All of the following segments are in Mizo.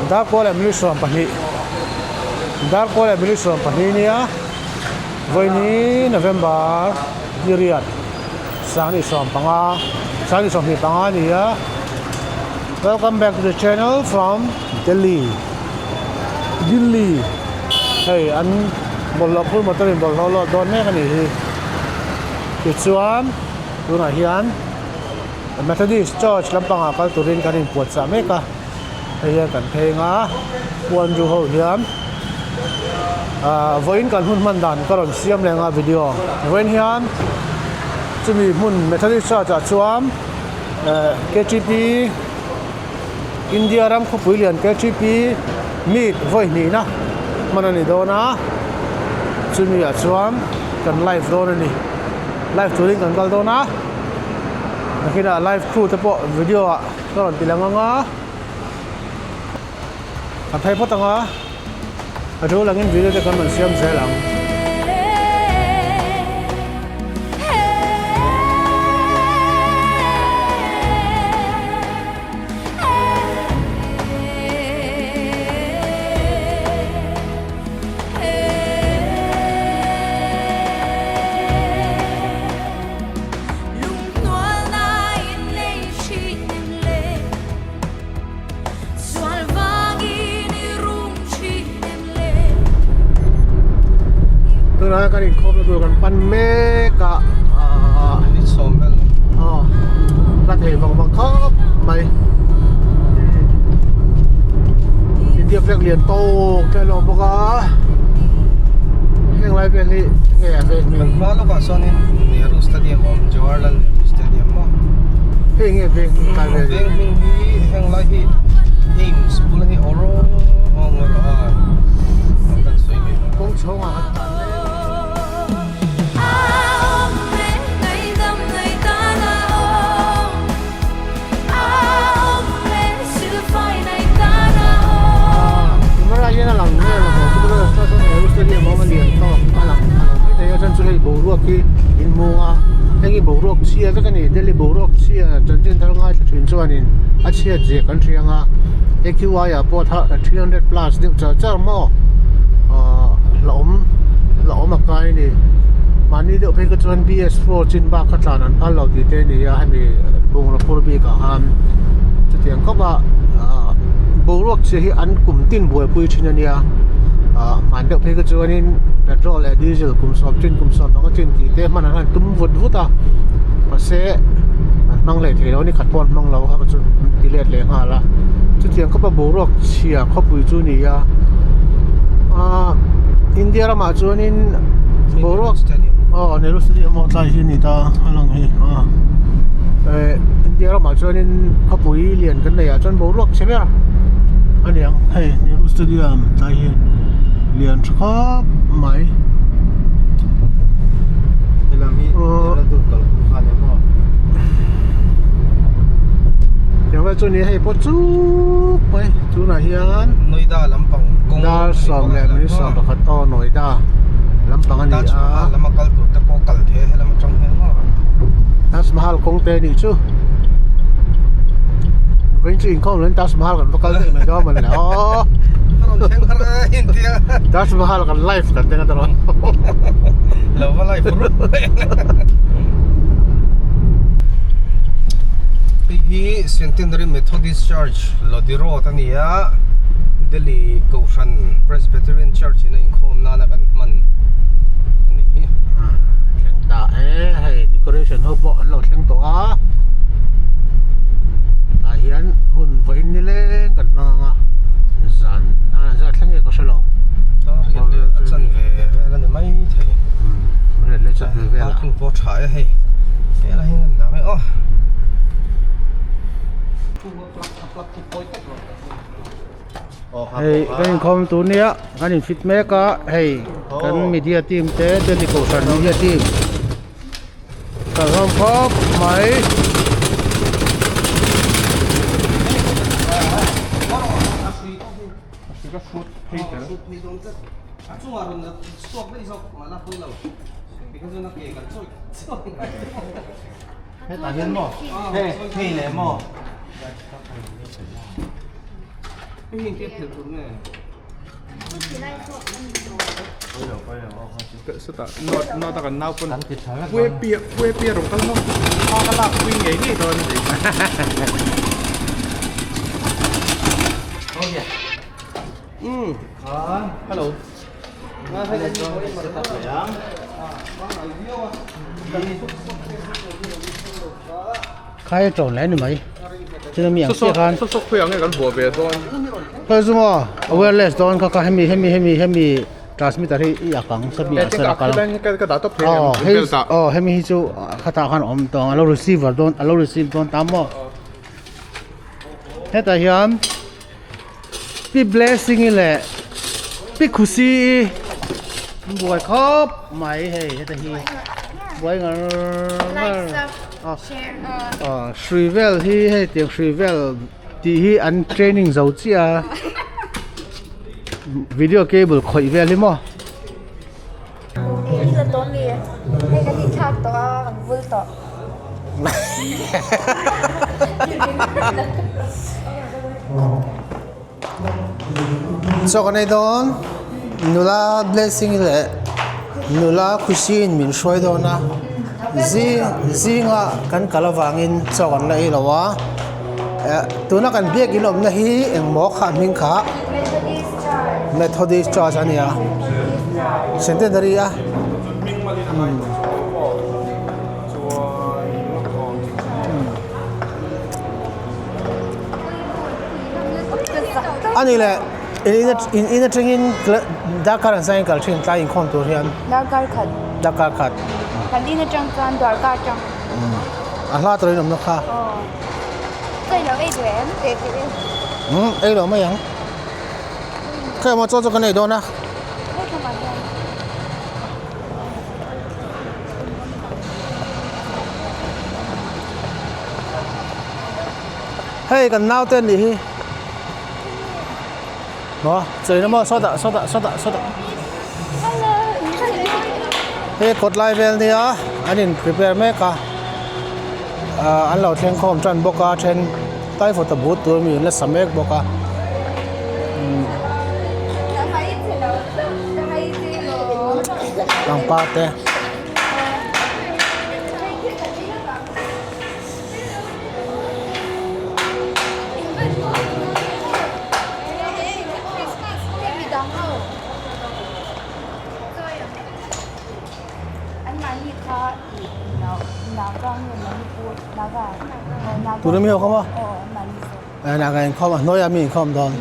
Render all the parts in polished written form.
Darkaw leh minute 12 Darkaw leh minute 12 nia vawiini November ni riat Sangni 15 Sangni 25 a ni a Welcome back to the channel from Delhi Delhi hei an bawlhhlawh phur motor in bawlhhlawh lawt dawn mek a nih hi tichuan tunah hian Methodist Church lampangah kal turin kan inpuatchah mek a hei hian kan pheng a puanru ho hian ahh vawiin kan hun hman dan ka rawn siam leh ang a video vawiin hian chumi hmun Methodist Church ah chuan ehh K T P India ram khawpui lian K T P meet vawi hnihna hman a ni dawn a chumi ah chuan kan live dawn a ni live turin kan kal dawn a nakinah live crew te pawh video ah ka rawn ti lang ang a kan phei phawt ang a a tul angin video te kan rawn siam zel ang. Tunah kan inkhawmna tur kan pan mek a ahh aw la thei vang vang khawp mai India flag lian tawk te an awm bawk a heng lai vel hi nge a veng Kan hma lawkah sawnin Nehru Stadium a awm Jawaharlal Nehru Stadium maw Hei nge veng tlai vel Veng hming hi heng lai hi AIMS bul a ni awraw aw ngaw rawh a ang kan sawi mai dawn a. Kawng chhawngah kan tlan mek. Camera hian a lang nge lo maw chu lai sawn Nehru Stadium a awm a lian tawk a lang a lang mai thei a chuan chu hei boruak hi in hmung a heng hi boruak chhia vek a ni Delhi boruak chhia chanchin thar ngaithla thin chuanin a chhiat zia kan hria ang a A_Q_I ah pawh 300 plus deuh char char maw ahh hlauhawm hlauhawm a kai a ni mahni deuh phei kha chuan B_S four chin bak kha tlan an phal lo tih te a ni a hemi bungraw phur bikah khan chutiang khawp a ahh boruak chhia hi an kum tin buaipui thin a nia ahh hman deuh phei kha chuanin petrol leh diesel kum sawm chin kum sawm panga chin tih te hman an han tum vut vut a mahse an hmang leh thei lo a ni khat pawh an hmang lo a kha chu an ti let leh nghal a chutiang khawp a boruak chhia khawpui chu a ni a ahh India ramah chuanin boruak aw Nehru Stadium aw tlai hi a ni ta a lang hi aw eh India ramah chuanin khawpui lian kan neih ah chuan boruak chhe ber a ni ang hei Nehru Stadium tlai hi lian tha khawp mai. Tiang vel chu ni hei pawh chuk mai tunah hian Noida lampang kawng dar sawm leh minute sawm pakhat aw Noida lampang a ni a Taj Mahal lama kal tur te pawh kal thei a helam atang hian maw Taj Mahal kawng te a nih chu vawiin chu inkhawm lovin Taj Mahal kan va kal daih mai dawn a mawni le aw Ka rawn thleng har a intia Taj Mahal kan live kan teng a tawh Lo va live rup mai Hei hi Centenary Methodist Church Lodi Road a ni a Delhi Kohhran Presbyterian Church in a inkhawm nana kan hman a nih hi. Thleng ta e hei decoration ho pawh an lo thleng tawh a tah hian hun vawiin nileng kan hmang ang a zan zan thleng nge ka hre lo. Riat leh a chanve vel a ni mai thei. Riat leh chanve vel a. Parking pawh tha e hei. Helai hi an dah mai aw. Hei kan inkhawm tur nia kan in fit mek a hei kan media team te Delhi kohhran media team kal hlawm khawp mai. Hetah hian maw hei leh maw. Khai a ṭawn leh a ni mai chuan mi ang chiah khan khawi chu maw a wireless dawn kha kha hemi hemi hemi hemi transmitter hi i ak ang sawmi ah sawn a kal ang aw hei aw hemi hi chu khatah khan a awm tawh ang a lo receiver dawn a lo receive dawn ta maw hetah hian. Pi Blessing-i leh Pi Khusi-i an buai khawp mai hei heta hi buai ngar ngar a hrui vel hi hei tiang hrui vel tih hi an training zo chiah a video cable khawih vel hi maw. Chaw kan ei dawn nula blessing leh nula khushi in min hruai dawn a zing zinga kan kal avangin chaw kan la ei lo a eh tuna kan biakin awmna hi engmaw kha hming kha. Methodist Church a nia Centenary a a ni leh in in atangin darkar an sign kal thin tlai inkhawm tur hian darkar khat darkar khat kan in atang chuan darkar atang a hla tur in awm na kha ei lo mai ang. Khawi emaw chaw chu kan ei dawn a. Hei kan naute an nih hi. Maw chawina maw sawtah sawtah sawtah sawtah. Hei kawt lai vel nia an in prepare mek a ah an lo thleng khawm tan bawk a then. Typhoid a but tur mi an la sa mek bawk a pangpar te. Tuna mi ho kha maw naga inkhawm a hnuaiah mi inkhawm dawn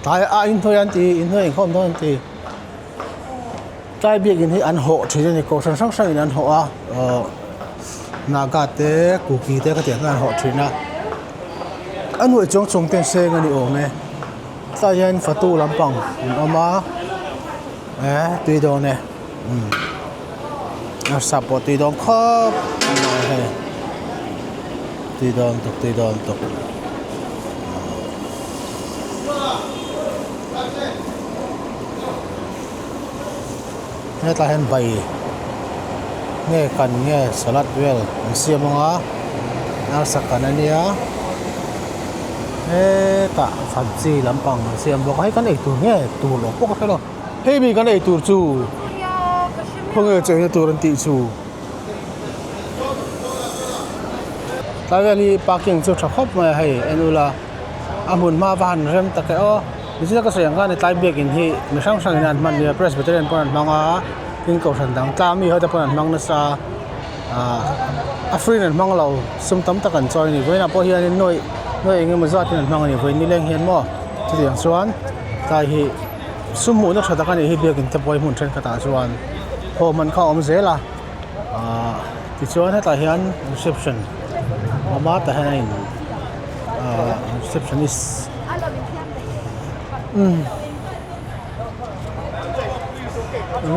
tlai a inhnuai an ti inhnuai inkhawm dawn an ti tlai biakin hi an hawh thin a ni kohhran hrang hrangin an hawh a ahh naga te kuki te ka tih ang khan an hawh thin a a nuaih chuang chung te seng a ni awm e. Tlai hian fatu lampang an awm a eh tui dawn e umm arsa pawh tui dawn khawp mai hei tui dawn tuk tui dawn tuk. Hetlai hian bai nge kan nge salad vel an siam ang a arsa kan a nia hetah fancy lampang an siam bawk a hei kan eitur nge tur lo pawh ka hre lo hei mi kan eitur chu khawnge cheina tur an tih chu tlai vel hi parking chu tha khawp mai a hei en ula a hmun hma va han rem tak e aw. Mizo ka sawi ang khan tlai biakin hi mi hrang hrangin an hman nia Presbyterian pawn an hmang a tin kohhran dang tlang mi ho te pawn an hmang nasa ah a free in an hmang lo sum tam tak an chawi a ni vawiinah pawh hianin nuaih nuaih eng emaw zat in an hmang a ni vawiin nileng hian maw chutiang chuan tlai hi sum hmuhna tha tak a nih hi biakin te pawh hi hmun thenkhatah chuan haw man kha a awm zel a ah tichuan hetah hian reception a awm a tah hian a in ah receptionist. Umm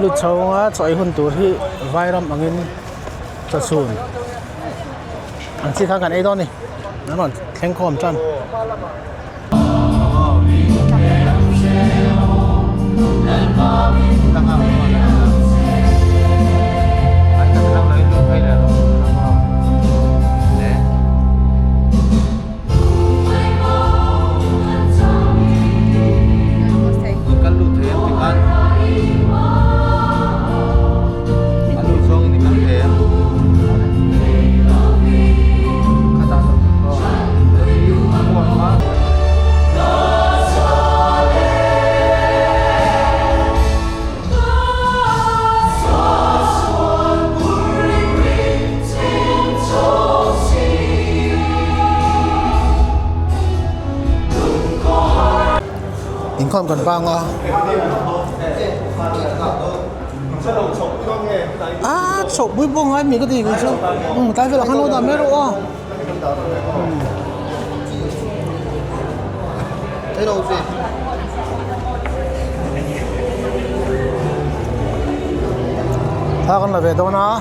lu chhunga chaw ei hun tur hi vairam angin chawchhun ang chi kha kan ei dawn a ni an rawn thleng khawm tan. Inkhawm kan bang a. Ah chhoh pui pawh ngai mi ka ti kei chu umm tlai velah khan lo dah mai rawh aw. Thla kan la ve dawn a.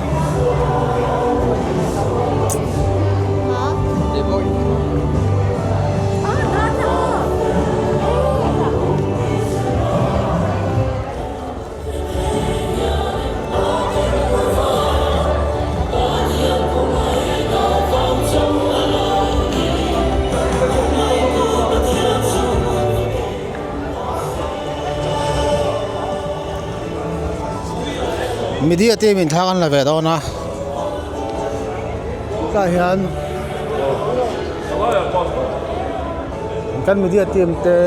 Media team in thla kan la ve dawn a tlaiah hian kan media team te.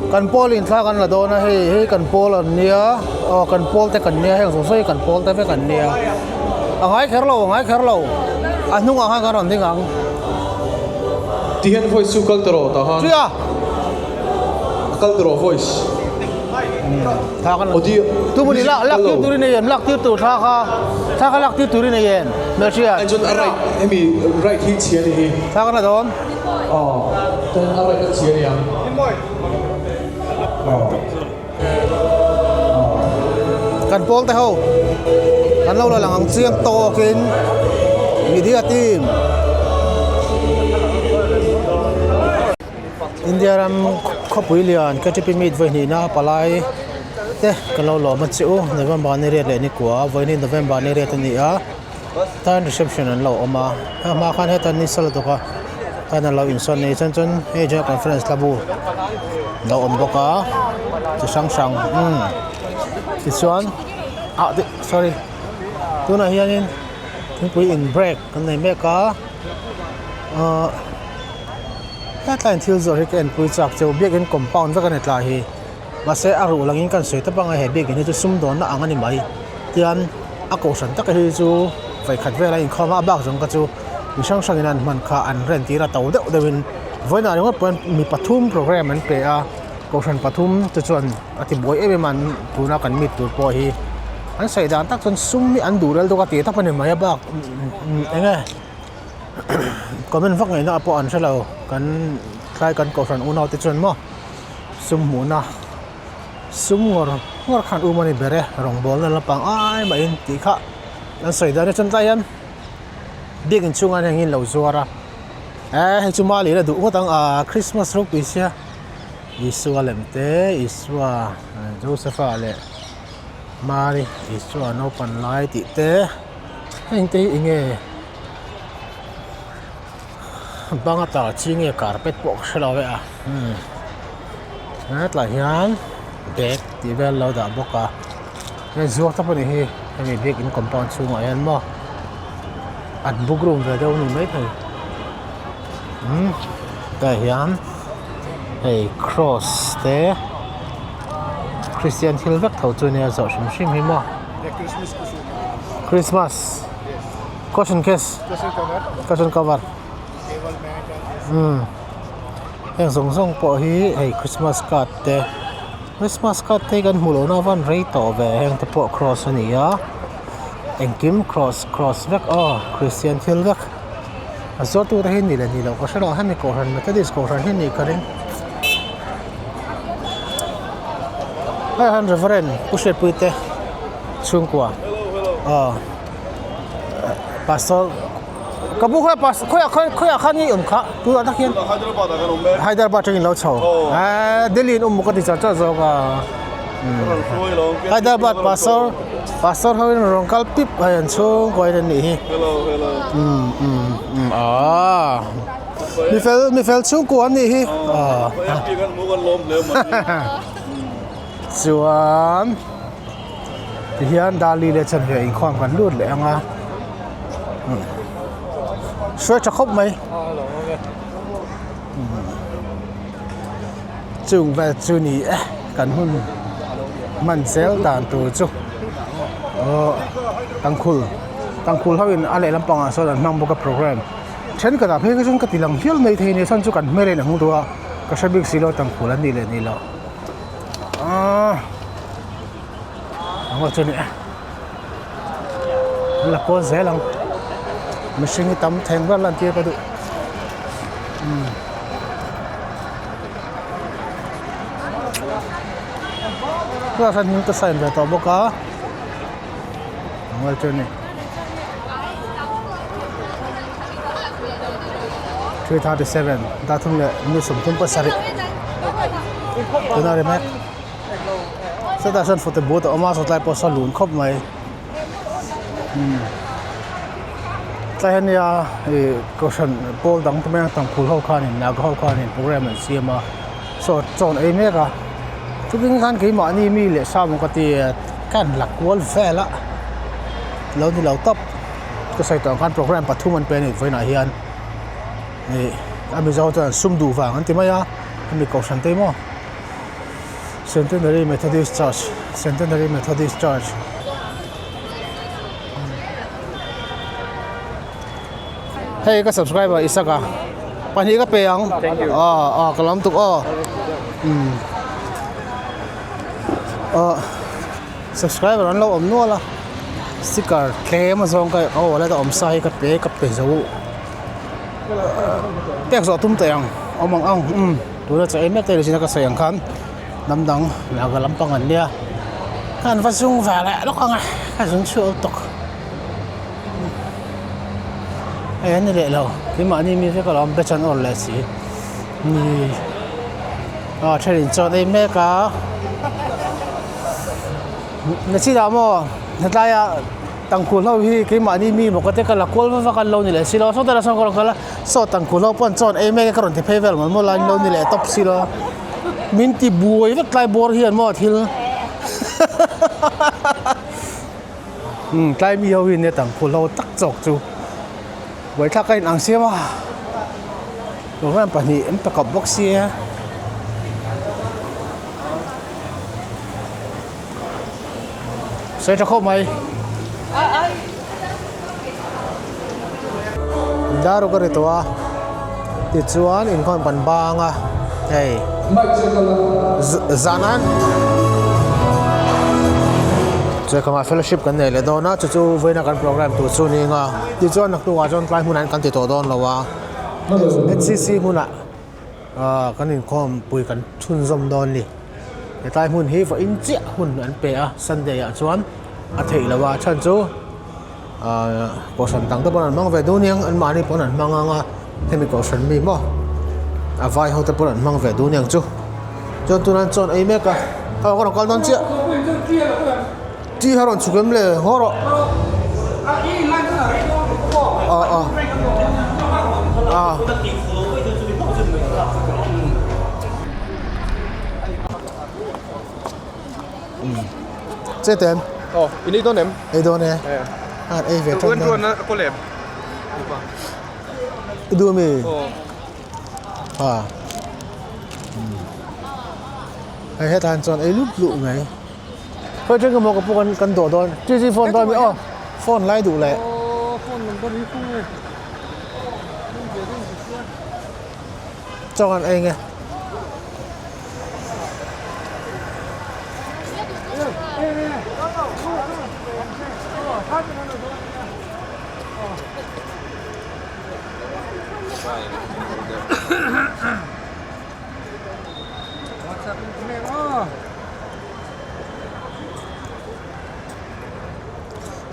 Kan pawl in thla kan la dawn a hei hei kan pawl an nia aw kan pawl te kan nia heng zawng zawng hi kan pawl te vek an nia a ngai kher lo a ngai kher lo a hnungah khan kan rawn ding ang. Ti hian voice chu kal ta rawh tah khan. Tia. A kal ta rawh voice. Thla kan Audio. Tu muni lak lak tir turin nei em lak tir tur thla kha thla kha lak tir turin nei em hmelhriat. Ai chuan a right hemi right hi chhia ni hi. Thla kan la dawn. Aw chuan a right a chhia ni ang. Aw. Kan pawl te ho kan lo la lang ang chiang tawkin media team India ram khawpui lian KTP meet vawi hnihna palai te kan lo lawm a chiu November ni riat leh ni kua vawi ni November ni riat a ni a tan reception an lo awm a a hma khan heta ni sal tawk a tan an lo insawn a ni chuan chuan hei general conference hla bu a lo awm bawk a chi hrang hrang umm tichuan ah sorry tunah hianin thingpui in break kan nei mek a ahh hetlaiin thil zawrh hi ka enpui chak cheu biakin compound vek a ni tlai hi. Mahse a ruh langin kan sawi tawp anga he biakin hi chu sumdawnna ang a ni mai tian a kohhran taka hi chu vawikhat vela inkhawm a a bak zawng kha chu mi hrang hrangin an hman kha an rent tir a to deuh deuhin vawiinah ringawt pawh hian mi pathum program an pe a kohhran pathum te chuan a ti buai em em a an tuna kan meet tur pawh hi an sawi dan tak chuan sum hi an duh rel deuh a tih tawp a ni mai a bak eng nge comment vak ngaihna pawh an hre lo kan tlai kan kohhran unau te chuan maw. Sum hmuhna sum ngawr ngawr khan um a ni ber e rawngbawlna lampang ai mahin tih kha an sawi dan a chuan tlai hian biakin chhungah hian engin lo zuar a eh hei chu mali la duh ngawt ang ah christmas ropui sia Isua lem te Isua Josepha leh Mary Isua naupan lai tih te heng te hi eng nge. Bang a tar chi nge carpet pawh ka hre lo e a umm hetlai hian bag tih vel a lo dah bawk a hei zuar te pawh ni hi hemi biakin compound chhungah hian maw an book room ve deuh a ni maithei umm tah hian hei cross te christian thil vek tho chu a nia zawh hrim hrim hi maw christmas. Cushion case cushion cover umm heng zawng zawng pawh hi hei christmas card te christmas card te hi kan hmuh lohna avan rei tawh ve heng te pawh cross a ni a engkim cross cross vek aw christian thil vek a zuartu te hi ni leh ni loh ka hre lo hemi kohhran methodist kohhran hi a nih ka ring hei han reverend pu hriatpui te chhungkua aw. Pastor ka bu khawiah pastor khawiah khawiah khawiah khan nge i awm kha tunah tak hian Hyderabad ah kan awm e Hyderabad atangin lo chho eh Delhi in awm maw ka ti char char zawk a Hyderabad pastor pastor ho in rawn kal pip hei an chhungkua in an nih hi hello hello um um um ah mi fel mi fel chhungkua an nih hi ah chuan. Tihian Dali leh Chanve inkhawm kan lut leh ang a. Hruai tha khawp mai. Chung vel chu ni e kan hun hman zel dan tur chu aw tangkhul tangkhul ho in a lehlam pangah sawn an hmang bawk a program thenkhat ah phei kha chuan ka ti lang hial mai thei a ni chuan chu kan hmel a inang duh a ka hre bik si lo tangkhul an nih leh nih loh aaa ang chu ni e. An la kawl zel ang mihring hi tam theng ber lan tir ka duh umm tunah hian hming te sign ve tawh bawk a ang chu a ni 337 dathum leh ni sawmthum pasarih tuna ri mek. Sawtah sawn photo booth a awm a sawtlai pawh saw lun khawp mai umm tlai ania ih kohhran pawl dang te mai ang tangkhul ho khanin naga ho khanin program an siam a saw chaw an ei mek a chutin khan keimahni mi leh sa maw ka ti ka han la kual vel a lo ni lo tawp ka sawi tawh ang khan program pathum an pe a ni vawiinah hian ih a mizo chuan sum duh vang an ti mai a hemi kohhran te hi maw. Centenary Methodist Church Centenary Methodist Church hei ka subscriber Isaka pahnih ka pe ang ah ah ka lam tuk aw umm ah subscriber an lo awm nual a sticker tlem a zawng ka aw la awm sa hi ka pe ka pe zo pek zawh tum teh ang awm ang ang umm. Tuna chaw ei mek te zina ka sawi ang khan hnam dang naga lampang an nia khan va zung ve leh lawk ang a ka zung chhuak tawk hei an ni leh lo keimahni mi vek alawm batch an awrh leh si ni ah thenin chaw an ei mek a nachinah maw hnatlaiah. Tangkul ho hi keimahni mi maw ka te ka la kual va vak a an lo ni leh si lo saw te sawn ka rawn kal a saw tangkul ho pawh an chaw an ei mek a ka rawn ti phei vel mawl mawl a an lo ni leh tawp si lo min ti buai vek tlai bawr hian maw thil umm tlai mi ho hi nia tangkul ho tak chawk chu buaithlak a in ang siam a program pahnih an pe kawp bawk sia. Sawi tha khawp mai. Daruk a ri tawh a tichuan inkhawm kan bang a hei zan an Chekawngah fellowship kan nei leh dawn a chu chu vawiina kan program tur chu ni anga tichuan naktukah chuan tlai hmunah hian kan ti tawh dawn lo a N_C_C hmunah. Ahh kan inkhawm pui kan chhunzawm dawn ni hetlai hmun hi vawiin chiah hun an pe a sunday ah chuan a theih loh a chhan chu ahh kohhran dang te pawn an hmang ve dun aniang an mahni pawn an hmang ang a hemi kohhran mi maw a vai ho te pawn an hmang ve dun aniang chu chuan tunah chuan an ei mek a aw ka rawn kal dawn chiah chi a rawn chhuk em le haw rawh aw aw ah che tem aw in ei dawn em ei dawn e a ei ve tan dawn i duh ami ah hei hetah hian chuan ei lut luh mai. Khawi thleng emaw ka pu kan kan dawh dawn chi chi phone dawn mi aw phone lai duh leh. Chaw an ei nge.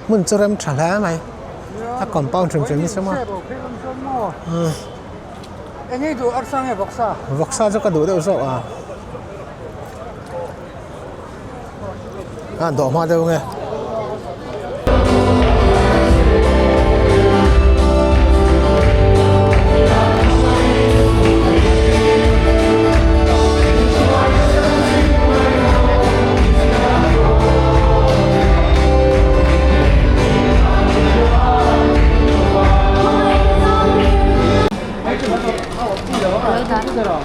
Hmun chu rem tha hle mai a compound hrim hrim hi chu maw vawksa chu ka duh deuh zawk a a dawh hma deuh nge. A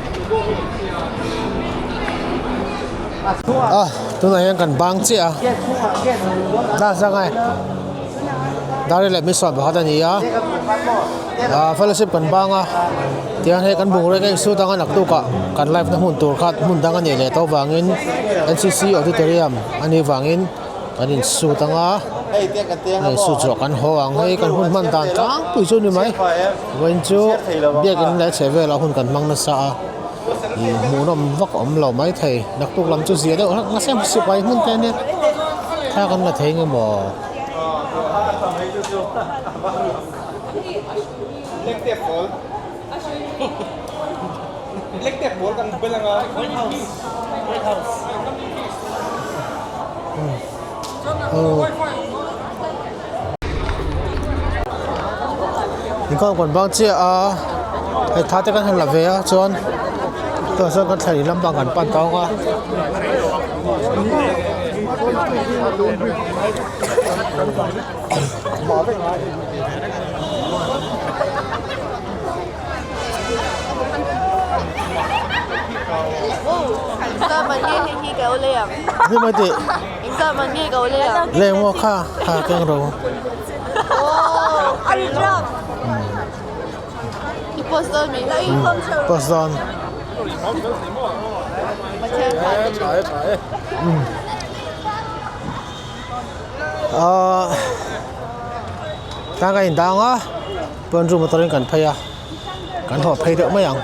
tunah hian kan bang chiah a dar sangai dar leh mi sawm pakhat a ni a ah fellowship kan bang a tihian hei kan bungrua ka insut anga naktuk ah kan live na hmun tur kha hmun dang a nih leh tawh vangin N C C auditorium a nih vangin kan insut anga a insut zawh kan haw ang hei kan hun hman dan tlangpui chu a ni mai vawiin chu biakin leh chheh velah hun kan hmang nasa a. Ih hmuhnawm vak a awm lo maithei naktuk lam chu zia deuh hlak nasa em sipai hmun te ania thla kan la thei nge maw. Inkhawm kan bang chiah a hei tha te kan han la ve a chuan tunah chuan kan thla leh lampang kan pan tawk a. Leng maw kha kha keng ro post dawn ahh tlang a indang a pawn room atangin kan phei a kan haw phei deuh mai ang.